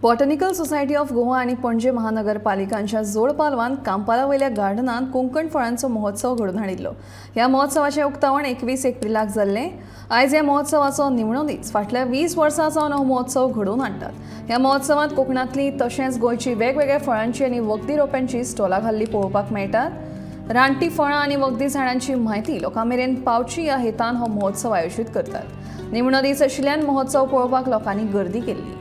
Botanical society of Goa आनी Panaji महानगरपालिकांच्या जोडपालवान Kampala वयल्या गार्डनांत कोंकण फळांचो महोत्सव घडोवन हाडिल्लो. ह्या महोत्सवाचें उक्तावण 21 एप्रिलाक जाल्लें. आयज ह्या महोत्सवाचो निमणो दीस. फाटल्या 20 वर्सां सावन हो महोत्सव घडोवन हाडटात. ह्या महोत्सवांत कोकणांतली तशेंच गोंयची वेगवेगळ्या फळांची आनी वखदी रोप्यांची स्टॉलां घाल्लीं पळोवपाक मेळटात. रानटी फळां आनी वखदी झाडांची म्हायती लोकां मेरेन पावची ह्या हेतान हो महोत्सव आयोजीत करतात. निमणो दीस आशिल्ल्यान महोत्सव पळोवपाक लोकांनी गर्दी केल्ली.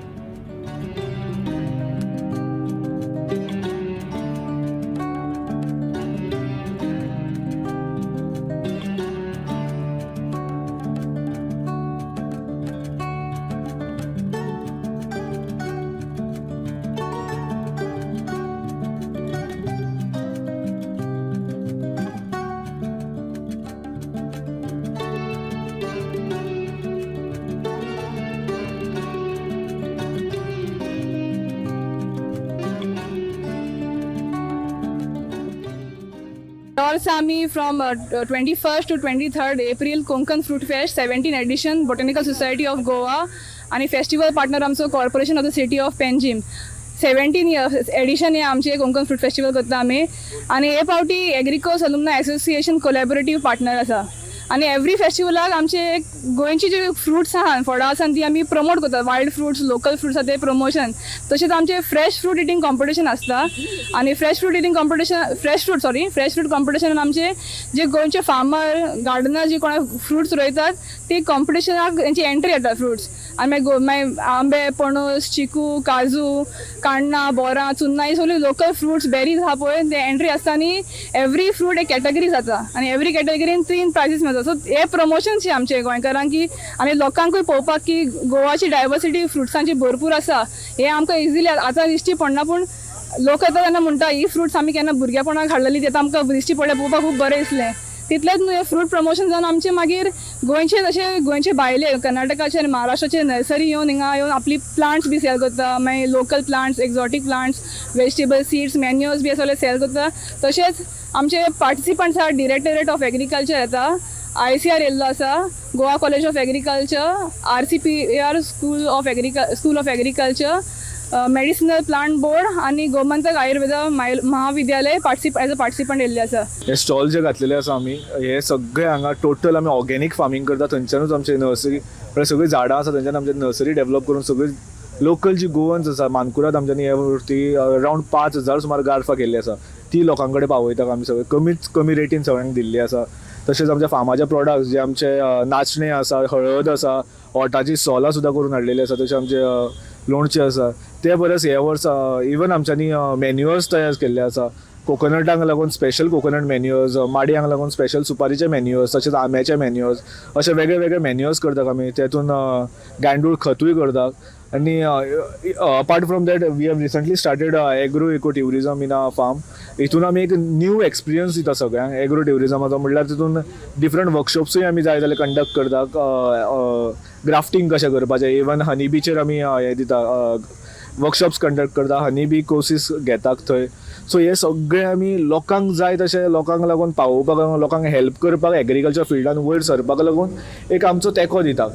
स्टॉल्स आमी from 21st to 23rd April, Konkan Fruit Fest 17 edition, Botanical Society of Goa आनी फेस्टिवल पार्टनर आमचो Corporation of the City of Panjim. 17 edition हे आमचे कोंकण फ्रूट फेस्टिवल करता आमी आनी हे फावटी एग्रीकोस अलुमनाय एसोसिएशन कोलॅबरेटीव पार्टनर आसा. आनी एवरी फेस्टिवलाक आमचे एक गोंयची जी फ्रुट्स आहा, फळां आसा, ती आमी प्रमोट करतात. वायल्ड फ्रुट्स, लोकल फ्रुट्स आसा ते प्रमोशन. तशेंच आमचे फ्रेश फ्रूट इटींग कॉम्पिटिशन आसता आनी fresh fruit eating competition, fresh fruit, sorry, fresh fruit कॉम्पिटिशनान आमचे जे गोंयचे फार्मर, गार्डनर जे कोणा फ्रुट्स रोयतात, ते कॉम्पिटिशनाक तेंची एंट्री येता फ्रुट्स. आनी मागीर मागीर आंबे, पणस, चिकू, काजू, काण्णां, बोरां, चुन्नां, ही सगळी लोकल फ्रुट्स, बेरीज आहा पळय, ते एंट्री आसता. आनी एवरी फ्रूट एक कॅटेगरी जाता आनी एवरी कॅटेगरीन तीन प्रायजीस मेळटा. सो हे प्रमोशन शे आमचे गोंयकारांक की आनी लोकांकूय पळोवपाक की गोवाची डायवर्सिटी फ्रुट्सांची भरपूर आसा. हे आमकां इजिली आतां दिश्टी पडना, पूण लोक येता तेन्ना म्हणटा, ही फ्रुट्स आमी केन्ना भुरगेपणाक हाडलेली, ती आतां आमकां दिश्टी पडल्या, पळोवपाक खूब बरें दिसलें. तितलेंच न्हू, हे फ्रूट प्रमोशन जावन आमचे मागीर गोंयचे, तशें गोंयचे भायले कर्नाटकाचे आनी महाराष्ट्राचे नर्सरी येवन हिंगा येवन आपली प्लांट्स बी सेल करता. मागीर local plants, exotic plants, vegetable seeds, manures बी सगळे सेल करता. तशेंच आमचे पार्टिसिपंट्स आहा, डिरेक्टरेट ऑफ एग्रीकल्चर येता, आयसीएआर येयल्लो आसा, Goa college of agriculture, RCPAR School of Agriculture, Medicinal Plant Board आनी गोमंतक आयुर्वेदा महाविद्यालय पार्टिसिप एज अ पार्टिसिपंट येयल्ले आसा. हे स्टॉल जे घातलेले आसा आमी, हे सगळे हांगा टोटल आमी ऑर्गेनीक फार्मींग करता. थंयच्यानूच आमचे नर्सरी, म्हळ्यार सगळीं झाडां आसा, थंयच्यान आमचे नर्सरी डेव्हलप करून सगळी लोकल जी गोवन्स आसा मानकुराद, आमच्यांनी हे वरती अरावंड 5000 सुमार गार्फां केल्ली आसा. ती लोकां कडेन पावयता आमी. सगळे कमीच कमी रेटीन सगळ्यांक दिल्ली आसा. तशेंच आमच्या फार्माचे प्रोडक्ट्स जे आमचे नाचणे आसा, हळद आसा, ओटाची सोलां सुद्दां करून हाडलेली आसा. तशें आमचे लोणचें आसा. ते परस हे वर्सा इवन आमच्यांनी मॅन्युअर्स तयार केल्ले आसा. कोकोनटांक लागून स्पेशल कोकोनट मॅन्युअर्स, माडयांक लागून स्पेशल सुपारीचे मॅन्युअर्स, तशेंच आंब्याचे मॅन्युअर्स, अशे वेगळे वेगळे मॅन्युअर्स करतात आमी. तेतून गांयडोळ खतूय करतात. आनी apart from that, we have recently started agro eco tourism in a farm. हितून आमी एक न्यू एक्सपिरियन्स दिता सगळ्यांक एग्रो ट्युरिजमाचो. म्हणल्यार तितून डिफरंट वर्कशॉप्सूय आमी जाय जाल्यार कंडक्ट करता, ग्राफ्टींग कशें करपाचें. इवन हनी बीचेर आमी हें दिता, वर्कशॉप्स कंडक्ट करता, हनी बी कोर्सीस घेतात थंय. सो हे सगळे आमी लोकांक जाय तशें लोकांक लागून पावोवपाक, लोकांक हेल्प करपाक, एग्रीकल्चर फिल्डान वयर सरपाक लागून एक आमचो तेंको दिता.